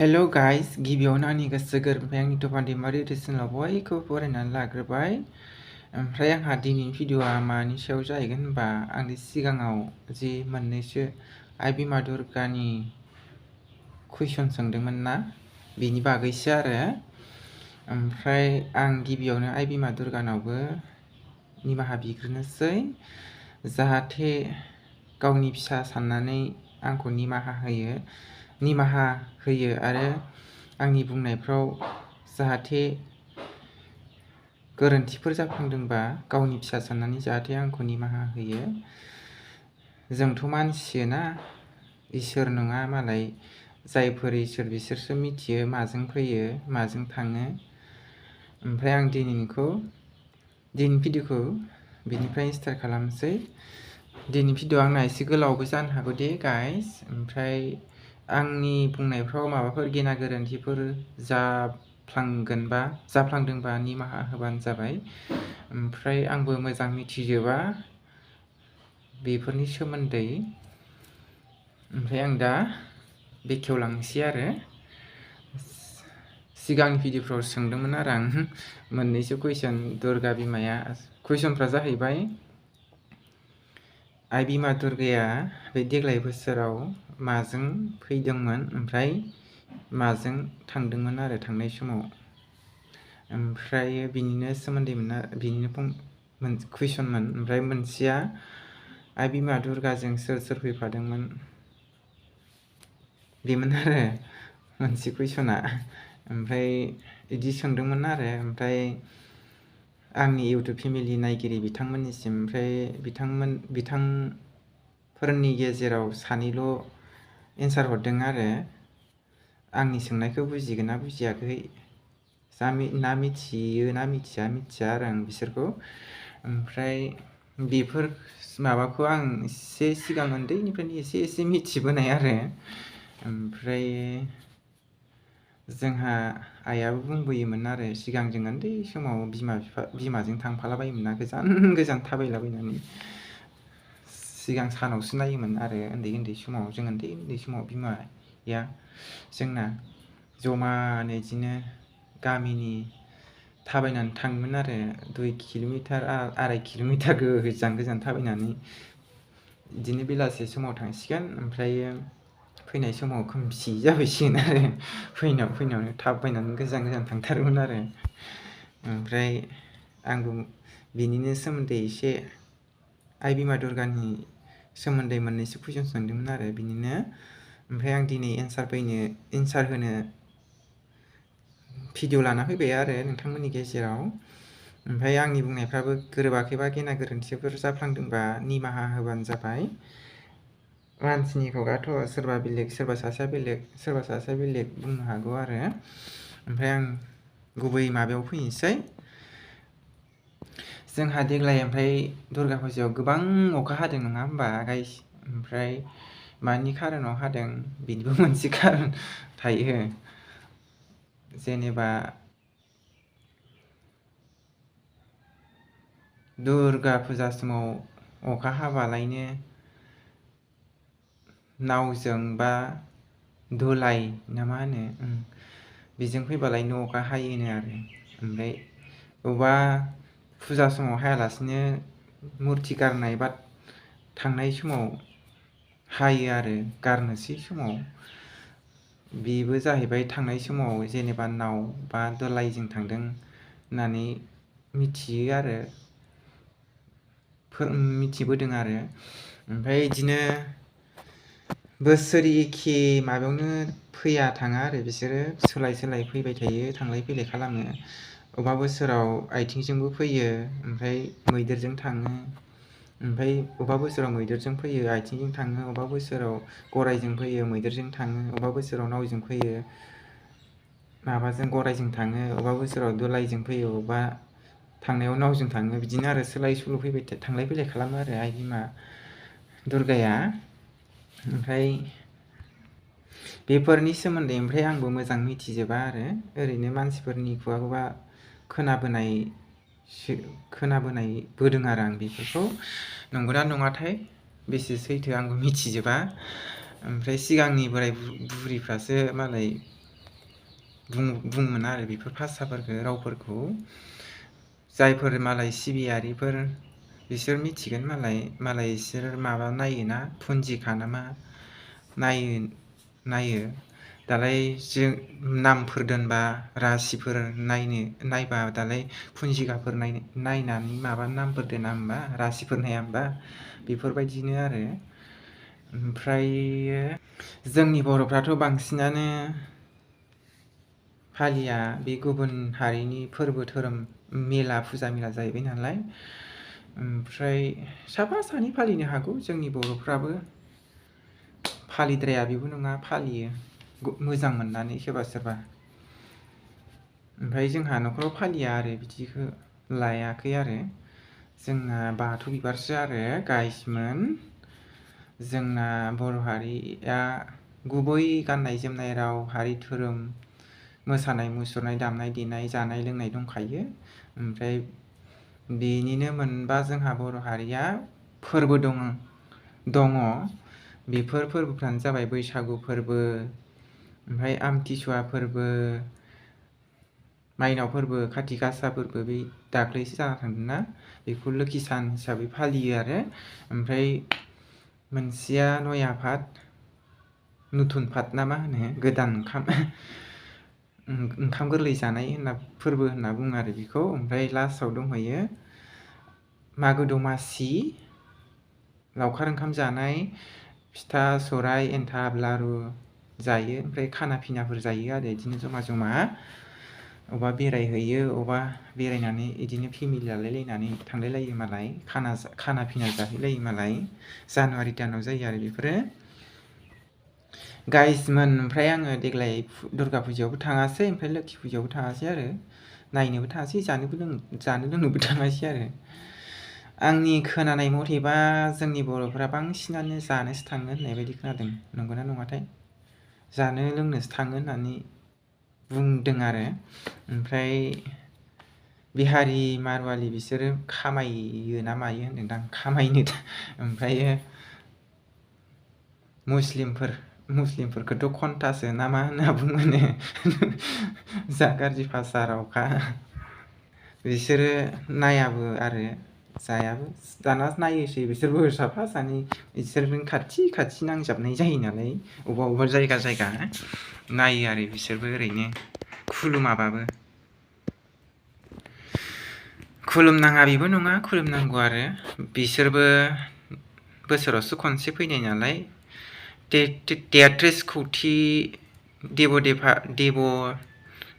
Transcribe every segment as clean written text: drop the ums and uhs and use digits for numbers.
हेल' guys, गिबियावनो आंनि गोसो गोरबोनिफ्राय आंनि दफा दैमारि चेनेलाव बयखौबो बरायनानै लाग्रोबाय। ओमफ्राय आंहा दिनैनि भिडिअ'आ मानि सायाव जाहैगोन होनबा आंनि सिगाङाव जि मोननैसो आइ बिमा दुर्गानि कुइसन सोंदोंमोन ना, बेनि बागैसो आरो। ओमफ्राय आं गिबियावनो आइ बिमा दुर्गानावबो निमाहा बिग्रोनोसै, जाहाथे गावनि फिसा साननानै आंखौ निमाहा होयो आरो आंनि बुंनायफ्राव जाहाथे गोरोन्थिफोर जाफ्लांदोंबा गावनि फिसा साननानै जाहाथे आंखौ निमाहा होयो। जोंथ' मानसिना, इसोर नङा मालाय। जायफोर इसोर बिसोरसो मिथियो माजों फैयो माजों थाङो। ओमफ्राय आं दिनैनि भिडिअ'खौ बिनिफ्राय स्टार्ट खालामसै। दिनैनि भिडिअ'आ आंना एसे गोलावबो जानो हागौ दे गाइस। ओमफ्राय आंनि बुंनायफ्राव माबाफोर गेना गोरोन्थिफोर जाफ्लांदोंबा निमाहा होबानो जाबाय। ओमफ्राय आंबो मोजां मिथिजोबा बेफोरनि सोमोन्दै। ओमफ्राय आं दा बेखेवलांसै आरो। सिगांनि भिडिअ'फ्राव सोंदोंमोन आरो आं मोननैसो कुइसन दुर्गा बिमाया। कुइसनफ्रा जाहैबाय, आइ बिमा दुर्गाया बे देग्लाय बोसोराव माजों फैदोंमोन ओमफ्राय माजों थांदोंमोन आरो थांनाय समाव। ओमफ्राय बिनिनो सोमोन्दैमोन, बिनिनो कुइसनमोन। ओमफ्राय मोनसेया आइ बिमा दुर्गाजों सोर सोर फैफादोंमोन, बेमोन आरो मोनसे कुइसना। ओमफ्राय बिदि सोंदोंमोन आरो। ओमफ्राय आंनि इउटुब फेमिलि नायगिरि बिथांमोननिसिम, ओमफ्राय बिथांफोरनि गेजेराव सानैल' एन्सार हरदों आरो। आंनि सोंनायखौ बुजिगोन ना बुजियाखै, ना मिथियो ना मिथिया आरो आं बिसोरखौ। ओमफ्राय बेफोर माबाखौ आं एसे सिगां उन्दैनिफ्रायनो एसे मिथिबोनाय आरो। ओमफ्राय जोंहा आइयाबो बुंबोयोमोन आरो, सिगां जों उन्दै समाव बिमाजों थांफालाबायोमोन ना, गोजान थाबायलाबायनानै। सिगां सानावसो नायोमोन आरो उन्दै समाव। जों उन्दै समाव बिमाया जोंना जमानो बिदिनो गामिनि थाबायनानै थाङोमोन आरो 2 किल'मिटार 2.5 किल'मिटार गोजान थाबायनानै। बिदिनो बेलासि समाव थांसिगोन, ओमफ्राय फैनाय समाव खोमसि जाफैसिगोन आरो। फैनायावनो थाबायनानै गोजान थांथारोमोन आरो। ओमफ्राय आंबो बिनिनो सोमोन्दै एसे आइ बिमा दुर्गानि सोमोन्दै मोननैसो कुइसन सोंदोंमोन आरो बिनिनो। ओमफ्राय आं दिनै एन्सार होनो भिडिअ लाना फैबाय आरो नोंथांमोननि गेजेराव। ओमफ्राय आंनि बुंनायफ्राबो गोरोबाखैबा गेना गोरोन्थिफोर जाफ्लांदोंबा निमाहा होबानो जाबाय। मानसिनि खुगाथ' सोरबा सासेया बेलेग बुंनो हागौ आरो। ओमफ्राय आं गुबै माबायाव फैनोसै। जोंहा देग्लाय ओमफ्राय दुर्गा फुजायाव गोबां अखा हादों नङा होमबा गाइस। ओमफ्राय मानि खारनाव हादों बेनिबो मोनसे खारन थायो। जेनेबा दुर्गा फुजा समाव अखा हाबालायनो नावजों बा धुलाय ना मा होनो, बेजों फैबालायनो अखा हायोनो आरो। ओमफ्राय बबेबा फुजा समाव हायालासिनो मुर्थि गारनाय बा थांनाय समाव हायो आरो, गारनोसै समाव। बेबो जाहैबाय थांनाय समाव जेनेबा नाव बा धुलायजों थांदों होननानै मिथिबोदों आरो। ओमफ्राय बिदिनो बोसोरै एखे माबायावनो थाङा आरो बिसोरो सोलाय फैबाय थायो, थांलाय फैलाय खालामो। अबेबा बोसोराव आथिंजोंबो फैयो ओमफ्राय मैदेरजों थाङो। ओमफ्राय अबेबा बोसोराव मैदेरजों फैयो आथिंजों थाङो, अबेबा बोसोराव गरायजों फैयो मैदेरजों थाङो, अबेबा बोसोराव नावजों फैयो गरायजों थाङो, अबेबा बोसोराव धुलायजों फैयो, अबेबा थांनायाव नावजों थाङो। बिदिनो आरो सोलाय सोल' थांलाय फैलाय खालामो आरो आइ बिमा दुर्गाया। ओमफ्राय बेफोरनि सोमोन्दै ओमफ्राय आंबो मोजां मिथिजोबा आरो, ओरैनो मानसिफोरनि खुगा खोनाबोनायबोदों आरो आं बेफोरखौ। नंगौना नङाथाय बेसे सैथो आंबो मिथिजोबा। ओमफ्राय सिगांनि बोराय बुरिफ्रासो मालाय बुङोमोन आरो बेफोर भाषाफोरखौ रावफोरखौ जायफोर मालाय सिबियारिफोर बिसोर मिथिगोन मालाय बिसोर माबा नायोना पुन्जिखा नामा नायो दालाय जों नामफोर दोनबा रासिफोर नायबा दालाय पुन्जिखाफोर नायनानै माबा नामफोर दोना होमबा रासिफोर नाया होमबा बेफोरबायदिनो आरो ओमफ्राय जोंनि बर'फ्राथ' बांसिनानो फालिया बे गुबुन हारिनि फोरबो धोरोम मेला फुजा मेला जाहैबाय नालाय ओमफ्राय साफा सानै फालिनो हागौ जोंनि बर'फ्राबो फालिद्राया बेबो नङा फालियो मोजां मोननानै सोरबा ओमफ्राय जोंहा न'खराव फालिया आरो बिदिखौ लायाखै आरो जोंना बाथौ बिबारसो आरो गाइसमोन जोंना बर' हारिया गुबै गाननाय जोमनाय राव हारि धोरोम मोसानाय मुसुरनाय दामनाय देनाय जानाय लोंनाय दंखायो ओमफ्राय बेनिनो मोनबा जोंहा बर' हारिया फोरबो दङ बेफोर फोरबोफ्रानो जाबाय बैसागु फोरबो ओमफ्राय आमथिसुवा फोरबो माइनाव फोरबो खाथि गासा फोरबो बे दाख्लैसो जाना थांदोंना बेखौ लोखि सान हिसाबै फालियो आरो ओमफ्राय मोनसेया नय आफाद नुथुन फात ना मा होनो गोदान ओंखाम गोरलै जानाय फोरबो होनना बुङो आरो बेखौ ओमफ्राय लास्टआव दंहैयो मागो दमासि लावखार ओंखाम जानाय फिथा सौराइ एन्थाब लारु जायो ओमफ्राय खाना फिनाफोर जायो आरो बिदिनो जमा अबा बेरायहैयो अबा बेरायनानै बिदिनो फेमिलि लालायलायनानै थांलायलायो मालाय खाना फिना जाहैलायो मालाय जानुवारि दानाव जायो आरो बेफोरो गाइसमोन ओमफ्राय आङो देग्लाय दुर्गा फुजायावबो थाङासै ओमफ्राय लोखि फुजायावबो थाङासै आरो नायनोबो थाङासै जानो लोंनोबो थाङासै आरो आंनि खोनानाय मथेबा जोंनि बर'फोरा बांसिनानो जानोसो थाङो होननाय बायदि खोनादों नंगौना नङाथाय जानो लोंनोसो थाङो होननानै बुंदों आरो ओमफ्राय बिहारि मारवालि बिसोरो खामायो ना मायो होनदोंदां खामायनो ओमफ्रायो मुस्लिमफोरखौथ' घन्टासो ना मा होनना बुङोनो जा गाज्रि भाषा रावखा बिसोरो नायाबो आरो जायाबो दाना नायोसै बिसोरबो साफा सानै बिसोरजों खाथि नांजाबनाय जायो नालाय अबेबा जायगा नायो आरो बिसोरबो ओरैनो खुलुमाबाबो खुलुमनाङा बेबो नङा खुलुमनांगौ आरो बिसोरबो बोसोरावसो खनसे फैनाय नालाय तेत्रिस कौटि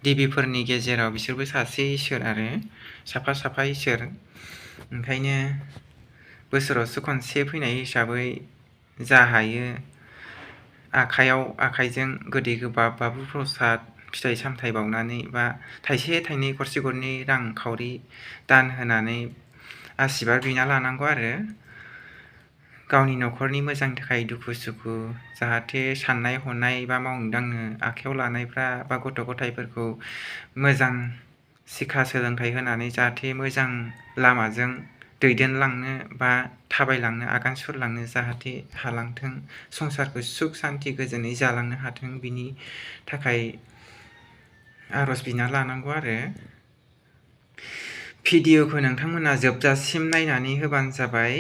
देबिफोरनि गेजेराव बिसोरबो सासे इसोर आरो साफा इसोर ओंखायनो बोसोरावसो खनसे फैनाय हिसाबै जा हायो आखाइजों गोदै गोबाब बाबु प्रसाद फिथाइ सामथाइ बावनानै बा थाइसे थाइनै गरसे गरनै रांखावरि दान होनानै आसिरबाद बिना लानांगौ आरो गावनि न'खरनि मोजांनि थाखाय दुखु सुखु जाहाथे साननाय हनाय बा मावनो दांनो आखायाव लानायफ्रा बा गथ' गथायफोरखौ मोजां सिक्षा सोलोंथाइ होनानै जाहाथे मोजां लामाजों दैदेनलांनो बा थाबायलांनो आगान सुरलांनो जाहाथे हालांथों संसारखौ सुख सान्ति गोजोनै जालांनो हाथों बिनि थाखाय आर'ज बिना लानांगौ आरो भिडिअखौ नोंथांमोना जोबजासिम नायनानै होबानो जाबाय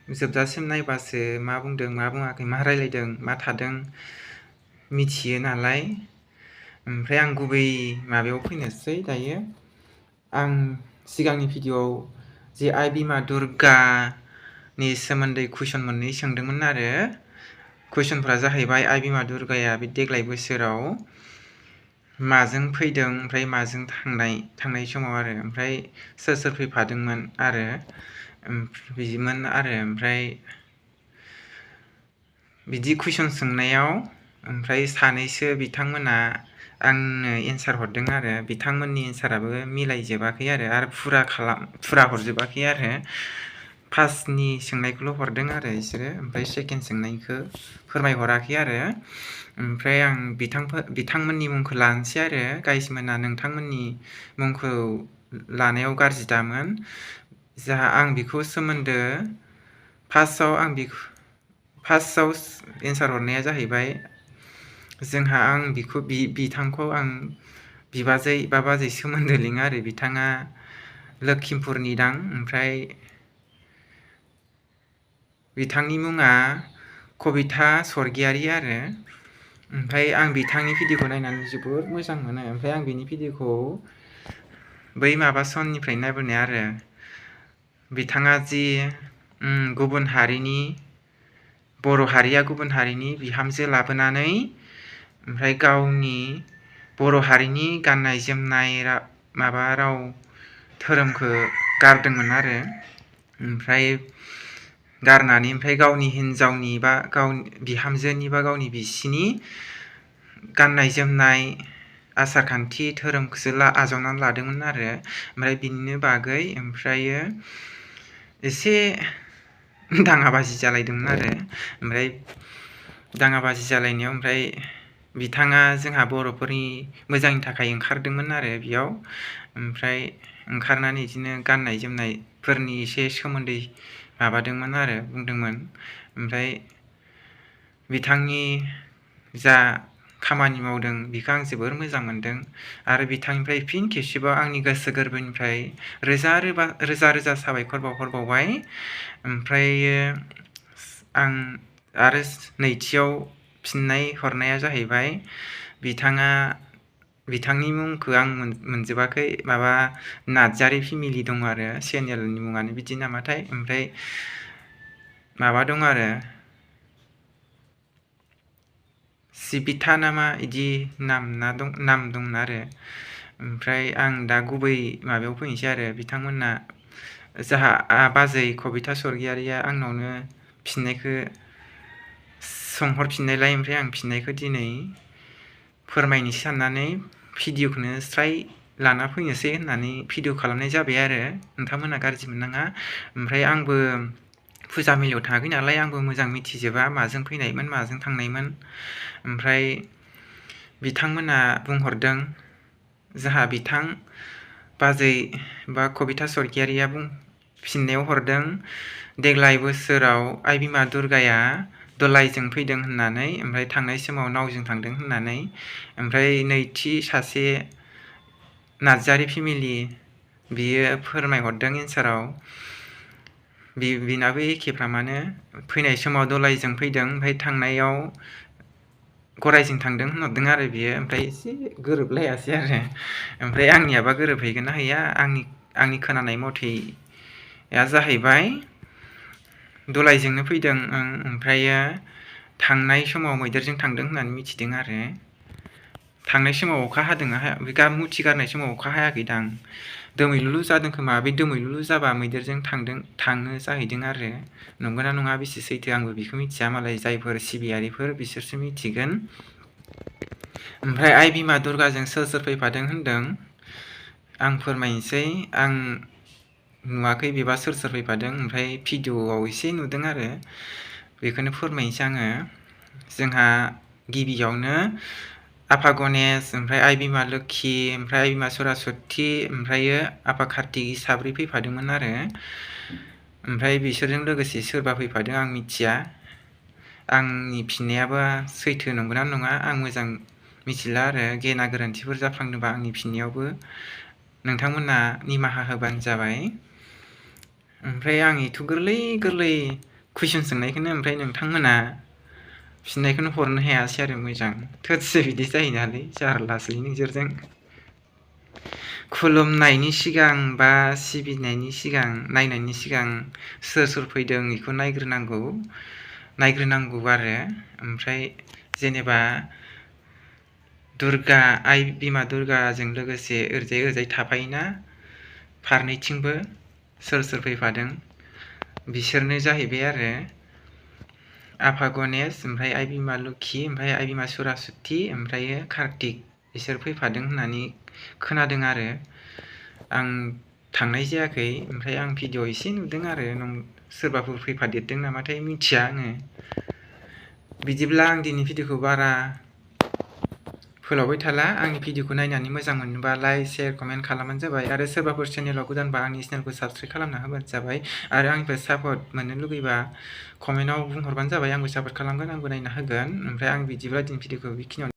जोबजासिम नायबासो मा बुंदों मा बुङाखै मा रायलायदों मा थादों मिथियो नालाय ओमफ्राय आं गुबै माबायाव फैनोसै दायो आं सिगांनि भिडिअआव जे आइ बिमा दुर्गानि सोमोन्दै कुइसन मोननै सोंदोंमोन आरो कुइसनफ्रा जाहैबाय आइ बिमा दुर्गाया बे देग्लाय बोसोराव माजों फैदों ओमफ्राय माजों थांनाय समाव आरो ओमफ्राय सोर फैफादोंमोन आरो बिदिमोन आरो ओमफ्राय बिदि कुइसन सोंनायाव ओमफ्राय सानैसो बिथांमोना आंनो एन्सार हरदों आरो बिथांमोननि एन्साराबो मिलायजोबाखै आरो फुरा हरजोबाखै आरो फार्स्टनि सोंनायखौल' हरदों आरो बिसोरो ओमफ्राय सेकेन्ड सोंनायखौ फोरमायहराखै आरो ओमफ्राय आं बिथांमोननि मुंखौ लानोसै आरो गाइसमोना नोंथांमोननि मुंखौ लानायाव गाज्रि दामोन आं बेखौ सोमोन्दो फार्स्टआव एन्सार हरनाया जाहैबाय बिथांखौ आं बिबाजै बा बाजै सोमोन्दो लिङो आरो बिथाङा लोक्षिमपुरनि दां। ओमफ्राय बिथांनि मुङा कबिता स्वर्गियारी आरो। ओमफ्राय आं बिथांनि भिडिअखौ नायनानै जोबोद मोजां मोनो। ओमफ्राय आं बिनि भिडिअखौ बै माबा समनिफ्राय नायबोनाय आरो बिथाङा जि गुबुन हारिनि बर' हारिया गुबुन हारिनि बिहामजो लाबोनानै ओमफ्राय गावनि बर' हारिनि गाननाय जोमनाय माबा राव धोरोमखौ गारदोंमोन आरो। ओमफ्राय गारनानै ओमफ्राय गावनि हिन्जावनि बा गावनि बिहामजोनि बा गावनि बिसिनि गाननाय जोमनाय आसार खान्थि धोरोमखौसो आजावनानै लादोंमोन आरो। ओमफ्राय बिनिनो बागै ओमफ्रायो एसे दाङाबाजि जालायदोंमोन आरो। ओमफ्राय दाङाबाजि जालायनायाव ओमफ्राय बिथाङा जोंहा बर'फोरनि मोजांनि थाखाय ओंखारदोंमोन आरो बेयाव। ओमफ्राय ओंखारनानै बिदिनो गाननाय जोमनायफोरनि एसे सोमोन्दै माबादोंमोन आरो बुंदोंमोन। ओमफ्राय बिथांनि जा खामानि मावदों बेखौ आं जोबोर मोजां मोनदों। आरो बिथांनिफ्राय फिन खेबसेबाव आंनि गोसो गोरबोनिफ्राय रोजा रोजा साबायखर बावहरबावबाय। ओमफ्रायो आं आरो नैथियाव फिननाय हरनाया जाहैबाय बिथांनि मुंखौ आं मोनजोबाखै, माबा नार्जारी फेमिलि दं आरो चेनेलनि मुङानो बिदि नामाथाय। ओमफ्राय माबा दं आरो सिबिथा नामा बिदि नाम दं आरो। ओमफ्राय आं दा गुबै माबायाव फैनोसै आरो बिथांमोना जाहा बाजै कबिता स्वर्गियारिया आंनावनो फिननायखौ सोंहरफिननायलाय ओमफ्राय आं फिननायखौ दिनै फोरमायनोसै साननानै भिडिअखौनो स्राय लाना फैनोसै होननानै भिडिअ खालामनाय जाबाय आरो। नोंथांमोना गाज्रि मोननाङा। ओमफ्राय आंबो फुजा मेलायाव थाङाखै नालाय आंबो मोजां मिथिजोबा माजों फैनायमोन माजों थांनायमोन। ओमफ्राय बिथांमोना बुंहरदों, जोंहा बिथां बाजै बा कबिता स्वर्गियारिया फिननायाव हरदों, देग्लाय बोसोराव आइ बिमा दुर्गाया दलायजों फैदों होननानै, ओमफ्राय थांनाय समाव नावजों थांदों होननानै। ओमफ्राय नैथि सासे नार्जारी फेमिलि बियो फोरमायहरदों एन्साराव, बिनाबो एखेफ्रामानो फैनाय समाव दलायजों फैदों ओमफ्राय थांनायाव गरायजों थांदों होनहरदों आरो बियो। ओमफ्राय एसे गोरोबलायासै आरो। ओमफ्राय आंनियाबा गोरोबहैगोन ना हैया, आंनि खोनानाय मथेया जाहैबाय दलायजोंनो फैदों। ओमफ्रायो थांनाय समाव मैदेरजों थांदों होननानै मिथिदों आरो। थांनाय समाव अखा हादोंना हाया, बे मुथि गारनाय समाव अखा हायाखैदां, दोमैलुलु जादों खोमा। बे दोमैलुलु जाबा मैदेरजों थाङो जाहैदों आरो। नंगौना नङा बेसे सैथो आंबो बेखौ मिथिया, मालाय जायफोर सिबियारिफोर बिसोरसो मिथिगोन। ओमफ्राय आइ बिमा दुर्गाजों सोर सोर फैफादों होनदों, आं फोरमायनोसै। आं नुवाखै बेबा सोर सोर फैफादों, ओमफ्राय भिडिअआव एसे नुदों आरो बेखौनो फोरमायनोसै आङो। जोंहा गिबियावनो आफा गणेश, ओमफ्राय आइ बिमा लोक्षि, ओमफ्राय आइ बिमा सरास्वती, ओमफ्रायो आफा कार्तिक साब्रै फैफादोंमोन आरो। ओमफ्राय बिसोरजों लोगोसे सोरबा फैफादों आं मिथिया। आंनि फिननायाबा सैथो नंगौना नङा आं मोजां मिथिला आरो। गेना गोरोन्थिफोर जाफ्लांदोंबा आंनि फिननायावबो नोंथांमोना निमाहा होबानो जाबाय। ओमफ्राय आं एथ' गोरलै गोरलै कुइसन सोंनायखौनो ओमफ्राय नोंथांमोना फिननायखौनो हरनो हायासै आरो मोजां। थोदसो बिदि जायोनालै जारलासोलै नोंसोरजों। खुलुमनायनि सिगां बा सिबिनायनि सिगां नायनायनि सिगां सोर सोर फैदों बेखौ नायग्रोनांगौ आरो। ओमफ्राय जेनेबा दुर्गा, आइ बिमा दुर्गाजों लोगोसे ओरैजाय थाफायोना फारनैथिंबो सोर सोर फैफादों, बिसोरनो जाहैबाय आरो आफा गणेश, ओमफ्राय आइ बिमा लोक्षि, ओमफ्राय आइ बिमा सरास्वती, ओमफ्रायो कार्तिक, बिसोर फैफादों होननानै खोनादों आरो। आं थांनाय जायाखै। ओमफ्राय आं भिडिअ एसे नुदों आरो, सोरबाफोर फैफादेरदों नामाथाय मिथिया आङो। बिदिब्ला आं दिनै भिडिअखौ बारा फोलावबाय थाला। आंनि भिडिअखौ नायनानै मोजां मोनोबा लाइक, शेयार, कमेन्ट खालामबानो जाबाय। आरो सोरबाफोर चेनेलाव गोदानबा आंनि चेनेलखौ साबस्क्राइब खालामना होबानो जाबाय। आरो आंनिफ्राय सापर्ट मोननो लुगैबा कमेन्टआव बुंहरबानो जाबाय, आंबो सापर्ट खालामगोन, आंबो नायना होगोन। ओमफ्राय आं बिदिब्ला दिनै भिडिअखौ बेखिनियावनो